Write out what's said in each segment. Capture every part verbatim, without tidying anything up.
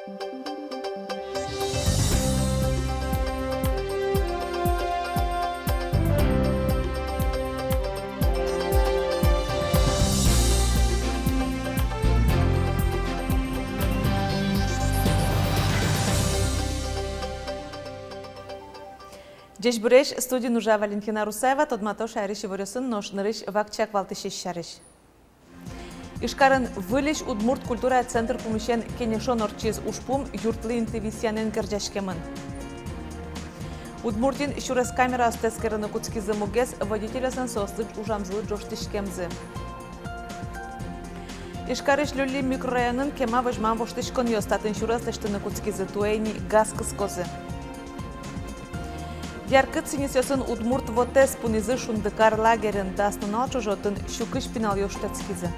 Ӟечбуресь! Студиын ужа Валентина Русаева. Тодмато шаерысь иворъёсын. Нош нырысь вакчияк валтӥсез сярысь. Ижкарын выльысь удмурт культурая центр пумысен кенешон ортчиз. Ужпум юртлы инты висъянэн герӟаськемын. Удмуртиын сюрес камераосты эскерыны кутскизы. Мугез — водительёслэн соослы ужамзылы ӝожтӥськемзы. Ижкарысь Люли микрорайонын кема возьмам воштӥськонъёс. Татын сюрес лэсьтыны кутскизы, туэ ини газ кыскозы. Яркыт сӥньысъёсын удмурт вотэс пунӥзы Шундыкар лагерьын. Дас нунал ӵоже отын сю кызь пиналъёс шутэтскизы.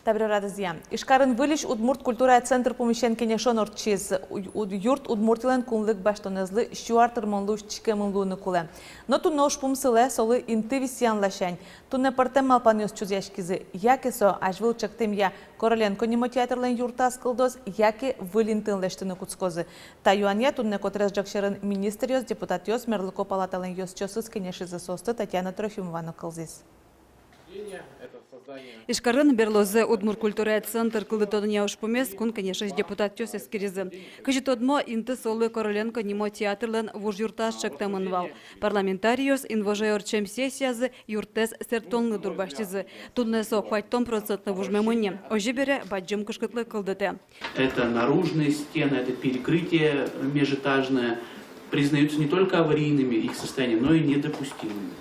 Табере ӧрадызъя. Ижкарын выльысь удмурт культурая центр пумысен кенешон ортчиз. У-, уд-, юрт Удмуртилэн кунлык басьтонэзлы сю ар тырмонлы усьтӥськемын луыны кулэ. Но туннэ ужпум сылэ, солы инты висъян ласянь. Туннэ пӧртэм малпанъёс чузъяськизы: яке со азьвыл чектэмъя Короленко нимо театрлэн юртаз кылдоз, яке выль интыын лэсьтыны кутскозы. Та юанъя туннэ котырес ӝӧк сьӧрын министръёс, депутатъёс, мерлыко палаталэн ёзчиосыз кенешизы. Соосты Татьяна Трофимова но кылзӥз. Ижкарын берлозэ удмурт культурая центр кылдытонъя ужпумез Кун Кенешысь депутатъёс эскеризы. Кызьы тодмо, инты солы Короленко нимо театрлэн вуж юртаз чектэмын вал. Парламентариос инвожое ортчем сессиязы юртэз сэрттонлы дурбасьтӥзы. Туннэ со куатьтон процентлы вужмемын ни. Озьы бере, бадӟым кышкытлык кылдытэ. Это наружные стены, это перекрытие межэтажное. Признаются не только аварийными их состояние, но и недопустимыми.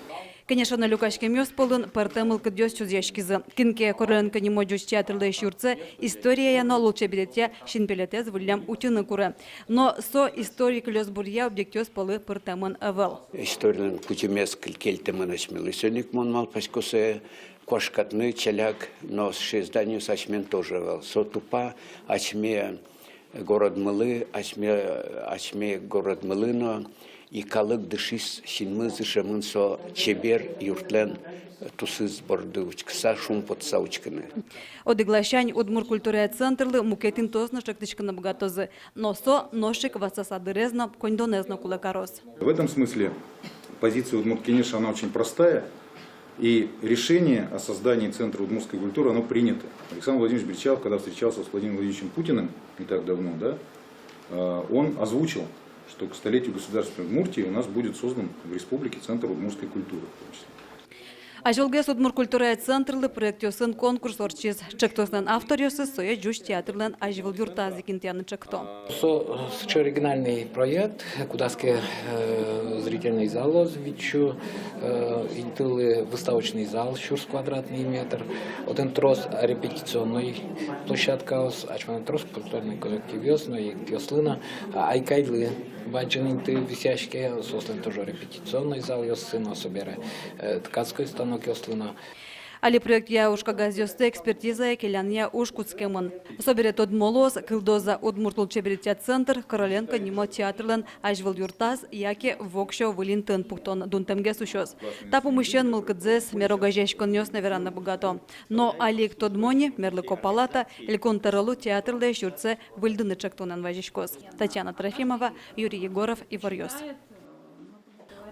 Кенешонэ люкаськемъёс пӧлын пӧртэм мылкыдъёс чузъяськизы. Кин ке Короленко нимо ӟуч театрлэсь юртсэ историяя но лулчеберетъя синпелетэз выллем утьыны куре. Но со историк кылёсбуръя объектъёс пӧлы пыртэмын ӧвӧл. Историлэн кузьымез кыль-, кельтэмын асьмелы. Соин ик мон малпасько сое куашкатны ӵаляк, но сыӵе зданиос асьмелэн тоже ӧвӧл. Со тупа асьме городмылы, асьме, асьме городмылы но, и калык дышиз, синмыз ышемын со чебер юртлэн тусыз борды учкыса, шумпотыса учкыны. Одӥг ласянь, удмурт культурая центрлы мукет интыос но чектӥськыны быгатозы, но со нош ик ватсаса дырез но, коньдонэз но кулэ кароз. В этом смысле позиция Удмурт Кенеша, она очень простая. И решение о создании Центра удмуртской культуры, оно принято. Александр Владимирович Бречалов, когда встречался с Владимиром Владимировичем Путиным не так давно, да, э, он озвучил, что к столетию государственности Удмуртия у нас будет создан в республике Центр удмуртской культуры, в том числе. Азьвылгес удмурт культурая центрлы проектъёсын конкурс ортчиз. Чектослэн авторъёсыз сое ӟуч театрлэн азьвыл юртаз ик интыяны чекто. Со, э, сыӵе оригинальный проект, кудаз ке, э, зрительный залъёс витьсю, э, интылы выставочный зал сюрс квадратный метр, отын трос репетиционный площадкаос, ачман трос культурный коллективъёс но егитъёслы но, а, «Айкайлы» бадӟым инты висъяське, соослэн тоже репетиционный залъёссы но, собере, э, ткацкой станокъёслы но. Али проектъя ужкагазъёсты экспертизае келянъя уж кутскемын. Собере тодмо луоз, кылдоз-а удмурт лулчеберетъя центр Короленко нимо театрлэн азьвыл юртаз, яке воксё выль интыын пуктон дунтэмгес усёз. Та пумысен мылкыдзэс мер огазеяськонъёс но вераны быгато. Но али ик тодмо ни, мерлыко палата Элькун тӧролы театрлэсь юртсэ выльдыны чектонэн вазиськоз. Татьяна Трофимова, Юрий Егоров, «Иворъёс».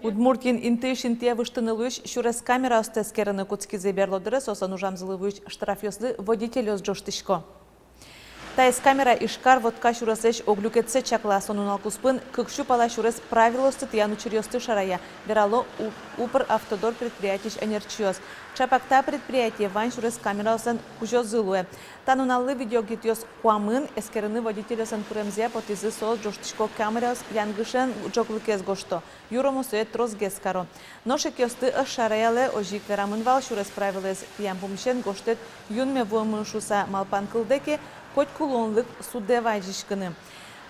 Удмуртиын интыысь интые выжтыны луись сюрес камераосты эскерыны кутскизы. Берло дыре соослэн ужамзылы вуись штрафъёслы водительёс ӝожтӥсько. Таиз камера Ижкар-Вотка сюреслэсь ог люкетсэ чакла. Со нунал куспын кык сю пала сюрес правилоосты тӥян учыръёсты шарая, верало У-, «Укравтодор» предприятиысь ӧнерчиос. Чапак та предприятие вань сюрес камераослэн кузёзы луэ. Та нуналлы видеогидъёс куамын. Эскерыны водительёслэн пыремзыя потӥзы, соос ӝожтӥсько камераос янгышен ӝоглыкез гожто. Юромо сое тросгес каро. Нош ик ӧсты ӧз шараялэ. Озьы ик верамын вал, сюрес правилоез тӥям пумысен гожтэт юнме вуэмын шуыса малпан кылдэ ке, котьку луонлык судэ вазиськыны.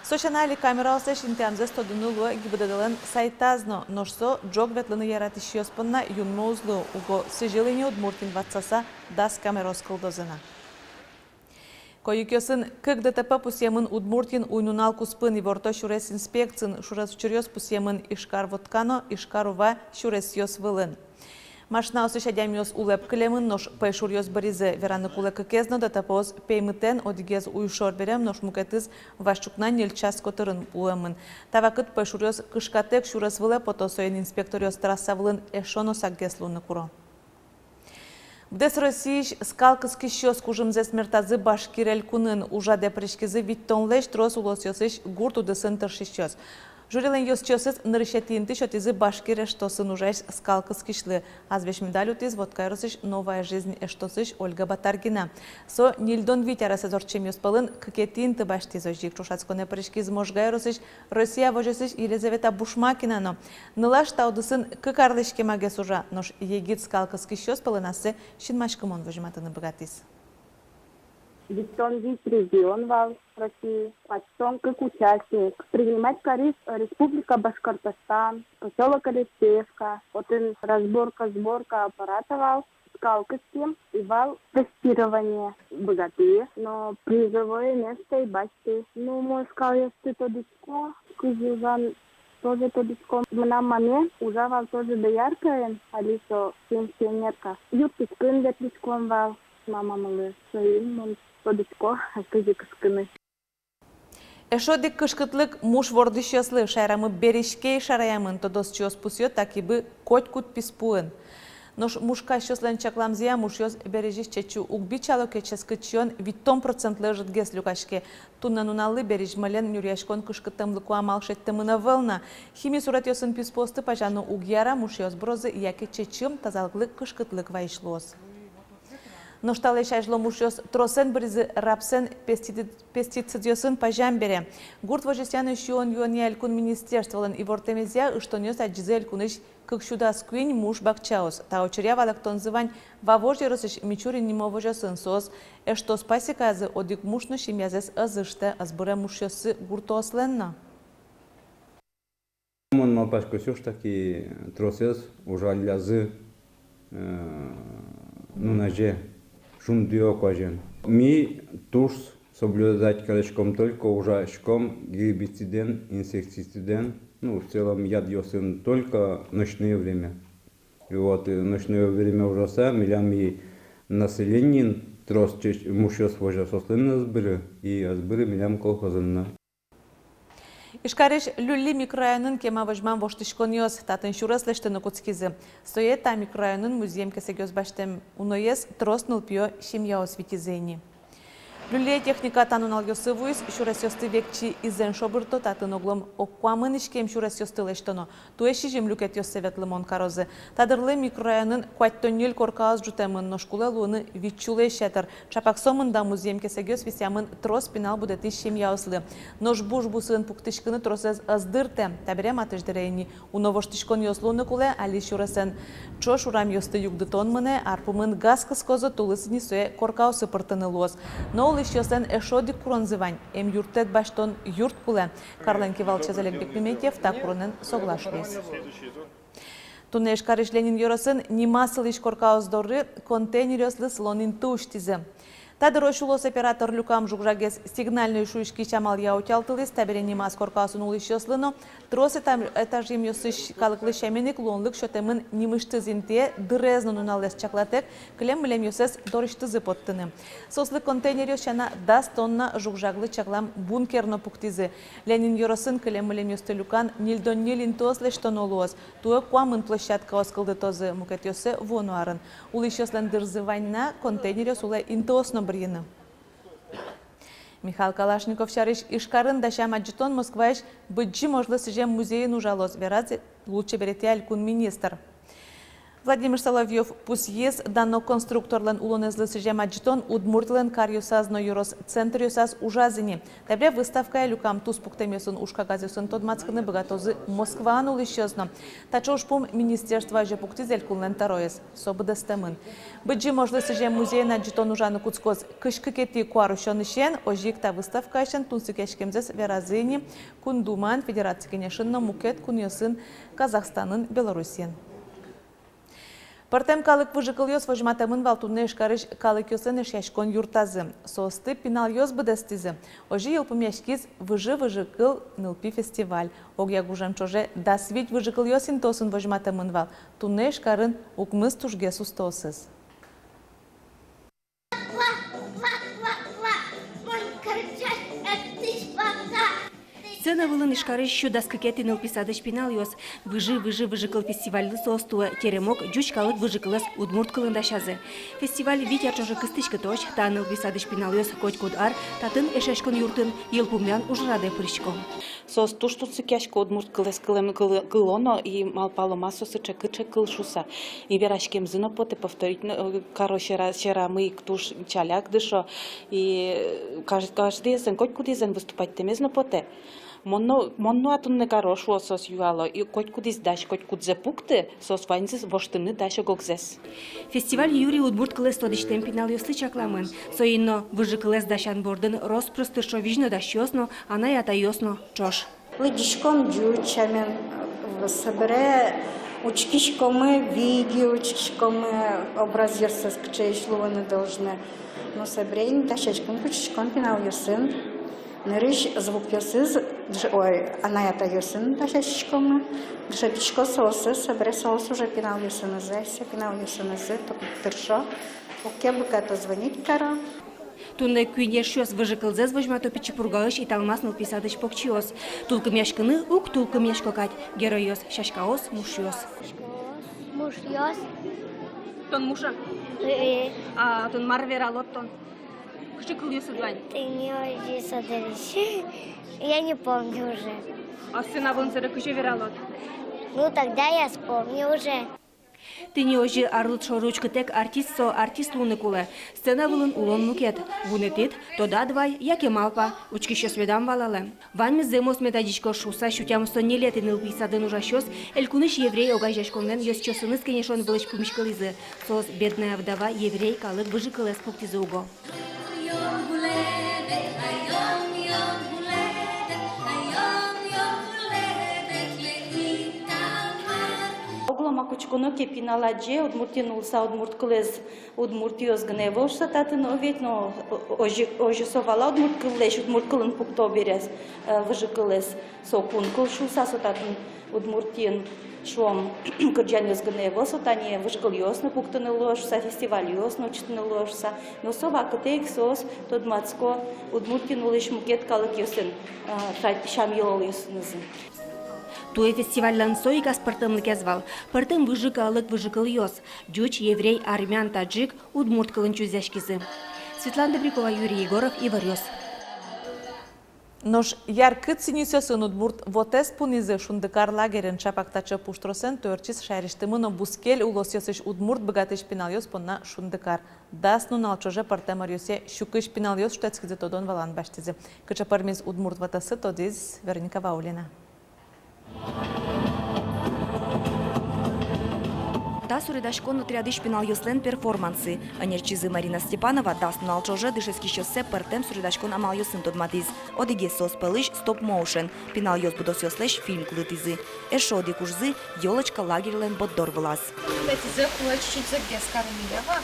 Со сяна али камераослэсь интыямзэс тодыны луэ ГИБДД-лэн сайтаз но. Нош со ӝог ветлыны яратӥсьёс понна юнме уз луы, уго сӥзьыл ини Удмуртиын ватсаса дас камераос кылдозы на. Койыкъёсын кык ДТП пусъемын Удмуртиын уй-нунал куспын, иворто сюрес инспекциын. Сюрес учыръёс пусъемын Ижкар-Вотка но Ижкар-Ува сюресъёс вылын. Машинаосысь адямиос улэп кылемын, нош пӧйшуръёс быризы. Вераны кулэ, кыкез но ДТП-ос пеймытэн: одӥгез уйшор берем, нош мукетыз вазь ӵукна ньыль час котырын вуэмын. Та вакыт пӧйшуръёс кышкатэк сюрес вылэ пото, соин инспекторъёс трасса вылын эшшо но сакгес луыны куро. Быдэс Россиысь скал кыскисьёс кужымзэс мертазы Башкир Элькунын. Ужрадэ пыриськизы витьтонлэсь трос улосъёсысь гурт удысын тыршисьёс. Жюрилэн ёзчиосыз нырысетӥ инты сётӥзы Башкир эштосын ужась скал кыскисьлы. Азвесь медаль утӥз Вотка ёросысь «Новая жизнь» эштосысь Ольга Батаргина. Со ньыльдон вить аресэз ортчемъёс пӧлын кыкетӥ инты басьтӥз. Озьы ик ӵошатсконэ пыриськиз Можга ёросысь «Россия» возёсысь Елизавета Бушмакина но. Нылаш та удысын кык арлэсь кемагес ужа, нош егит скал кыскисьёс пӧлын ассэ синмаськымон возьматыны быгатӥз. Витьтон вить регион вал Россиын, куатьтон кык участник. Принимать кариз Республика Башкортостан, посёлок Алексеевка, отын разборка, сборка аппарата вал, скал кыским, и вал тестирование. Быгатӥ но призовое место ик басьтӥ. Ну, мон скалъёсты тодӥсько, кызьы ужан тоже тодӥсько. Мынам маме ужа вал тоже дояркаын, али со пенсионерка. Юрттӥськыны ветлӥськом вал мамамылы, соин мон тодӥсько, кызьы кыскыны. Эшшо одӥг кышкытлык муш вордӥсьёслы. Шаерамы бериськей шараямын. Тодосчиос пусъё, та кибы котькуд писпуын. Нош мушкасьёслэн чакламзыя, мушъёс березись чечы уг бичало ке, ческыт сиён витьтон процентлы ӧжытгес люкаське. Туннэ нуналлы березьмалэн нюръяськон кышкыттэмлыко амал шедьтэмын ӧвӧл на. Хими суретъёсын писпуосты пазяны уг яра, мушъёс бырозы, яке чечы тазалыклы кышкытлык вайись луоз. Нош талэсь азьло мушъёс тросэн быризы рапсэн пестицид-, пестицидъёсын пазям бере. Гурт возёсъя но сиён-юонъя элькун министерстволэн ивортэмезъя, ыштонъёс адӟизы элькунысь кык сю дас куинь муш бакчаос. Та учыръя валэктонзы вань Вавож ёросысь Мичурин нимо возёсын. Соос эштос пасеказы одӥг муш но семьязэс ӧз ыштэ, ӧз быре мушъёссы гуртоослэн но. Мон малпасько, всё ж таки тросэз ужаллязы, э, нуназе, шундыё куазен. Ми туж соблюдать кариськом, только ужаськом гербицидэн, инсектицидэн, ну, в целом ядъёсын только ночное время. И вот, э, ночное время ужаса, милям и населениын трос чеч-, мушъёс возё, соослэн ӧз быры, и ӧз быры милям колхозын но. Ижкарысь Люлли микрорайонын кема возьмам воштӥськонъёс. Татын сюрес лэсьтыны кутскизы. Сое та микрорайонын музъем кесэгъёс басьтэм уноез трос нылпиё семьяос витизы ини. Люллие техника та нуналъёсы вуиз. Сюресъёсты векчи изэн шобырто, татын оглом ог куамын иськем сюресъёсты лэсьтоно. Туэ сизьым люкетъёссэ ветлымон карозы. Та дырлы микрорайонын куатьтон ньыль коркаос ӝутэмын, нош кулэ луыны вить сюлэсь ятыр. Чапак со мында музъем кесэгъёс висъямын трос пинал будэтӥсь семьяослы. Нош буш бусыын пуктӥськыны тросэз ӧз дыртэ. Табере матысь дыре ини уно воштӥськонъёс луыны кулэ. Али сюресэн ӵош урамъёсты югдытон мынэ, ар пумын газ кыскозы, тулыс ини сое коркаосы пыртыны луоз. Но улӥсьёслэн эшшо одӥг куронзы вань: эмъюрттэт басьтон юрт кулэ. Карлэн кивалтӥсез Олег Бекмеметьев та куронэн соглаш луиз. Туннэ Ижкарысь Ленин ёросын нимаз сылӥсь коркаос доры контейнеръёслы сылон инты усьтӥзы. Та дырозь улос оператор люкам жуг-жагез сигнальной шуиськись амалъя утялтылӥз. Табере нимаз коркаосын улӥсьёслы но трос этам-, этажъемъёсысь калыклы сямен ик луонлык сётэмын нимысьтыз интые дырез но нуналэз чаклатэк кылем-мылемъёссэс дорысьтызы поттыны. Соослы контейнеръёс сяна дас тонна жуг-жаглы чаклам бункер но пуктӥзы. Ленин ёросын кылем-мылемъёсты люкан ньыльдон ньыль интыос лэсьтоно луоз. Туэ куамын площадкаос кылдытозы, мукетъёссэ вуоно арын. Улӥсьёслэн дырзы вань на контейнеръёс улэ интыос но бырйыны. Михаил Калашников сярысь Ижкарын дасям адӟытон Москваысь Быдӟым ожлы сӥзем музейын ужалоз, вераз лулчеберетъя элькун министр. Владимир Соловьёв пусйиз, дано конструкторлэн улонэзлы сӥзем адӟытон Удмуртилэн каръёсаз но ёрос центръёсаз ужаз ини. Табере выставкае люкам туспуктэмъёсын ужкагазъёсын тодматскыны быгатозы Москваын улӥсьёс но. Таӵе ужпум министерство азе пуктӥз элькунлэн тӧроез. Со быдэстэмын. Быдӟым ожлы сӥзем музейын адӟытон ужаны кутскоз кызь кыкетӥ куарусёнысен. Озьы ик та выставкаысен тунсыкъяськемзэс веразы ини Кун Думаын, Федераци Кенешын но мукет кунъёсын, Казахстанын, Белоруссиын. Пӧртэм калык выжыкылъёс возьматэмын вал туннэ Ижкарысь калыкъёслэн эшъяськон юртазы. Соосты пиналъёс быдэстӥзы. Озьы йылпумъяськиз «Выжы выжыкыл» нылпи фестиваль. Огъя гужем ӵоже дас вить выжыкылъёс интыосын возьматэмын вал. Туннэ Ижкарын укмыс тужгес устоосыз. Сцена вылын Ижкарысь сю дас кыкетӥ нылпи садысь пиналъёс. «Выжы выжы выжыкыл» фестивальлы соос туэ. Теремок ӟуч калык выжыкылэз удмурт кылын дасязы. Фестиваль вить ар ӵоже кыстӥськытозь. Та нылпи садысь пиналъёс котькуд ар татын, эшъяськон юртын, йылпумъян ужрадэ пырисько. Соос туж тунсыкъясько удмурт кылэз кылэм-, кылэ-, кыло но, и малпало, ма со сыӵе, кыӵе кыл шуыса. И вераськемзы но потэ, повторить но, э, каро, сьӧра-, сьӧрамы ик туж ӵаляк дышо. И, э, кажд-, каждыезлэн, котькудӥзлэн выступатьтэмез но потэ. Мон но, мон но-а туннэ каро, шуо соос, юало. И котькудӥз дась, котькудзэ пукты, соос ваньзы воштыны дась ог-огзэс. Фестиваль юри удмурт кылэз тодӥсьтэм пиналъёслы чакламын. Соин но выжыкылэз дасян бордын рос-прос тыршо визьнодасьёс но, анай-атайёс но ӵош. Лыдӟиськом ӟуч сямен, собере учкиськомы видео, учкиськомы образъёссэс, кыӵеесь луыны должны. Ну, собере ини дасяськыны кутскиськом пиналъёсын. Нырысь звукъёсыз, дыш-, ой, анай-атайёсын дасяськиськомы. Дышетӥсько соосыз, собере соос уже пиналъёсынызы, асьсэ пиналъёсынызы тыршо. Уг ке быгато, звонить каро. Туннэ куинь эшъёс выжыкылзэс возьмато Пичи Пургаысь «Италмас» нылпи садысь покчиос. Тулкымъяськыны уг тулкымъясько кадь. Геройёс — сяськаос, мушъёс. Мушъёс. Тон муш-а? Э-э. А тон мар вералод тон? Кыӵе кылъёсыд вань? Тӥни озьы со дырысь. Я не помню уже. А сцена вылын собере кызьы вералод? Ну, тогда я вспомню уже. Тӥни озьы арлыд шоры учкытэк артист со артист луыны кулэ. Сцена вылын улон мукет. Вунэтӥд, тодад вай, яке малпа, учкисьёс медам валалэ. Ваньмыз зэмос мед адӟиськоз шуыса, сю тямыстон ньылетӥ нылпи садын ужасьёс элькунысь еврей огазеяськонлэн ёзчиосыныз кенешон вылысь пумиськылӥзы. Соос «Бедная вдова» еврей калык выжыкылэз пуктӥзы уго. Огъя ма, кутсконо ке пинал адӟе, Удмуртиын улыса удмурт кылэз удмуртъёс гинэ ӧвӧл шуса татын, но ведь, но о-, озьы, озьы со вала удмурт кыллэсь, удмурт кылын пукто бере, э, выжыкылэз. Со кун кыл шуса, со татын Удмуртиын, шуом, кырӟанъёс гинэ ӧвӧл, со тани выжыкылъёс но пуктыны луоз шуса, фестивальёс но ортчытыны луоз шуса. Но со вакытэ ик соос тодматско Удмуртиын улӥсь мукет калыкъёсын, э, тра-, сям-йылолъёсынызы. Туэ фестивальлэн со ик аспӧртэмлыкез вал. Пӧртэм выжы калык выжыкылъёс: ӟуч, еврей, армян, таджик, удмурт кылын чузъяськизы. Светлана Добрякова, Юрий Егоров, «Иворъёс». Нош яркыт сӥньысъёсын удмурт вотэс пунӥзы Шундыкар лагерьын. Чапак таӵе пуштросэн туэ ортчиз шаерысьтымы но бускель улосъёсысь удмурт быгатӥсь пиналъёс понна «Шундыкар». Дас нунал ӵоже пӧртэм ӧръёсъя сю кызь пиналъёс шутэтскизы, тодон-валан басьтӥзы. Кыӵе пӧрмиз удмурт вотэссы, тодӥз Вероника Ваулина. Та суредаськон отрядысь пиналъёслэн перформансы. Ӧнерчизы Марина Степанова дас нунал ӵоже дышетскисьёссэ пӧртэм суредаськон амалъёсын тодматӥз. Одӥгез соос пӧлысь — стоп-моушен, пиналъёс будосъёслэсь фильм кылдытӥзы. Эшшо одӥг ужзы — ёлочка лагерьлэн борддор вылаз. Тӥзэ кулэ чуть-чуть зӧкгес карыны, ява?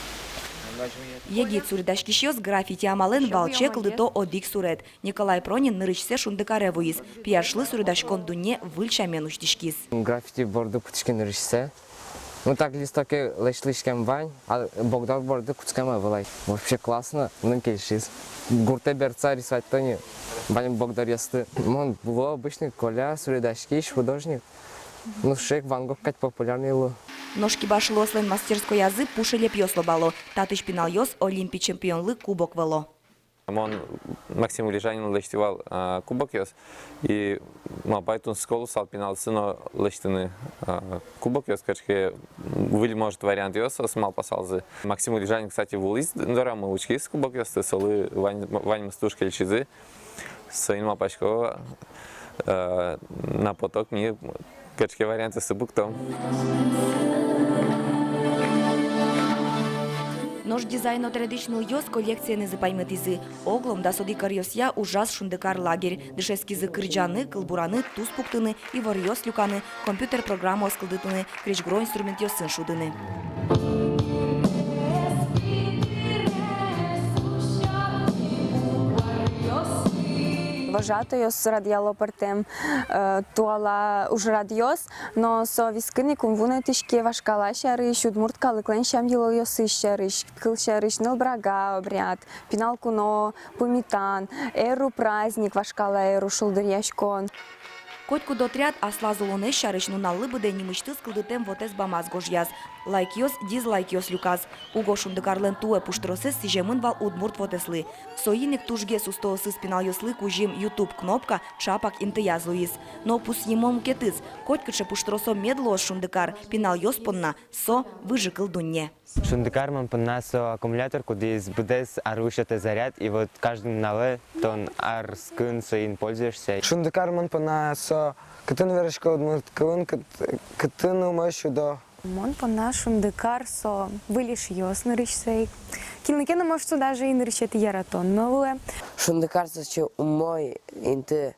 Егит суредаськисьёс граффити амалэн валче кылдыто одӥг суред. Николай Пронин нырысьсэ Шундыкаре вуиз. Пияшлы суредаськон дунне выль сямен усьтӥськиз. Граффити борды кутски нырысьсэ. Ну, так листоке лэсьтӥськем вань, а богдор борды кутскем ӧвӧл ай. Вообще классно, мыным кельшиз. Гуртэ бертыса рисовать карыны вань богдоръёсты. Мон луо обычный коля, суредаськись, художник. Ну, шуо ик, Ван Гог кадь популярный луо. Нош кибашлыослэн мастерскоязы пушелепъёс лобало. Татысь пиналъёс олимпи чемпионлы кубок вӧло. Мон Максим Улижанин лэсьтӥ вал, а, кубокъёс. И малпай, тунсыко луысал пиналъёслы но лэсьтыны, а, кубокъёс, кыӵе ке выль, может, вариантъёс соос малпасалзы. Максим Улижанин, кстати, вуылӥз дорамы, учкиз кубокъёсты, солы вань-, ваньмыз туж кельшизы. Соин малпасько, э, на поток ми кыӵе ке вариантъёсты пуктом. Нош дизайн отрядысь нылъёс коллекциенызы паймытӥзы. Оглом дас одӥг ӧръёсъя ужаз Шундыкар лагерь. Дышетскизы кырӟаны, кылбураны, тус пуктыны, иворъёс люканы, компьютер программаос кылдытыны, крезьгуро инструментъёсын шудыны. Вожатойёс радъяло пӧртэм, э, туала ужрадъёс, но со вискын ик ум вунэтӥське вашкала сярысь, удмурт калыклэн сям-йылолъёсыз сярысь, кыл сярысь, нылбрага обряд, пинал куно пумитан, эру праздник, вашкала эру шулдыръяськон. Котькуд отряд аслаз улонэз сярысь нуналлы быдэ нимысьтыз кылдытэм вотэс бамаз гожъяз. Лайкъёс, дизлайкъёс люказ. Уго «Шундыкарлэн» туэ пуштросэз сӥземын вал удмурт вотэслы. Соин ик тужгес устоосыз пиналъёслы кузьым ютуб кнопка ӵапак интыяз луиз. Но пусйымон мукетыз: котькыӵе пуштросо мед луоз «Шундыкар», пиналъёс понна со выжыкыл дунне. «Шундыкар» мон понна со аккумулятор, кудӥз быдэс арлы сётэ заряд, и вот каждый нуналэ тон арскын соин пользуешься. «Шундыкар» мон понна со, кытын верасько удмурт кылын, кыт-, кытын умой сюдо. Мон понна «Шундыкар» со выль эшъёс нырысьсэ ик. Кинлы ке но, может, со даже и нырысетӥ яратон но луэ. «Шундыкар» со сыӵе умой инты,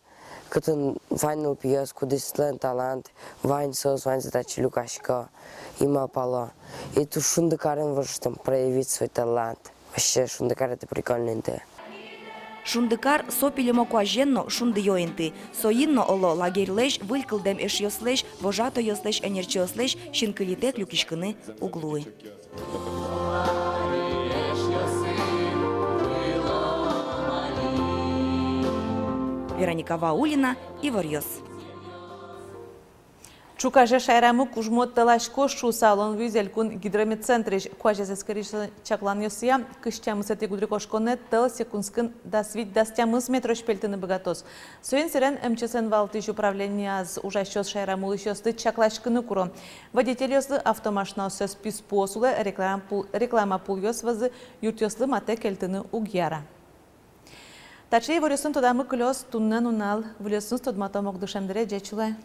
кытын вань нылпиос, кудӥзлэн талант вань, соос ваньзэ татчы люкасько и малпало. И туж «Шундыкарын» вожо там проявить свой талант. Вообще, «Шундыкар» — это прикольный инты. «Шундыкар» — со пилемо куазен но шундыё инты. Соин но, оло, лагерьлэсь, выль кылдэм эшъёслэсь, вожатойёслэсь, ӧнерчиослэсь синкылитэк люкиськыны уг луы. Вероника Ваулина, «Иворъёс». Ӵуказе шаерамы кужмо тӧласькоз шуыса улон вуиз элькун гидрометцентрысь. Куазез эскерись чакланъёсъя, кызь тямысэтӥ гудырикошконэ тӧл секундскын дас вить-дас тямыс метрозь пельтыны быгатоз. Соин сэрен МЧС-ын валтӥсь управлениез ужасьёс шаерамы улӥсьёсты чакласькыны куро. Водительёслы автомашинаоссэс писпуос улэ, реклама пул-, реклама пулъёс вӧзы юртъёслы матэ кельтыны уг яра. Таӵе иворъёсын тодамы кылёз туннэ нунал. Выльёсыныз тодматом ук дышем дыре. Ӟеч улэ.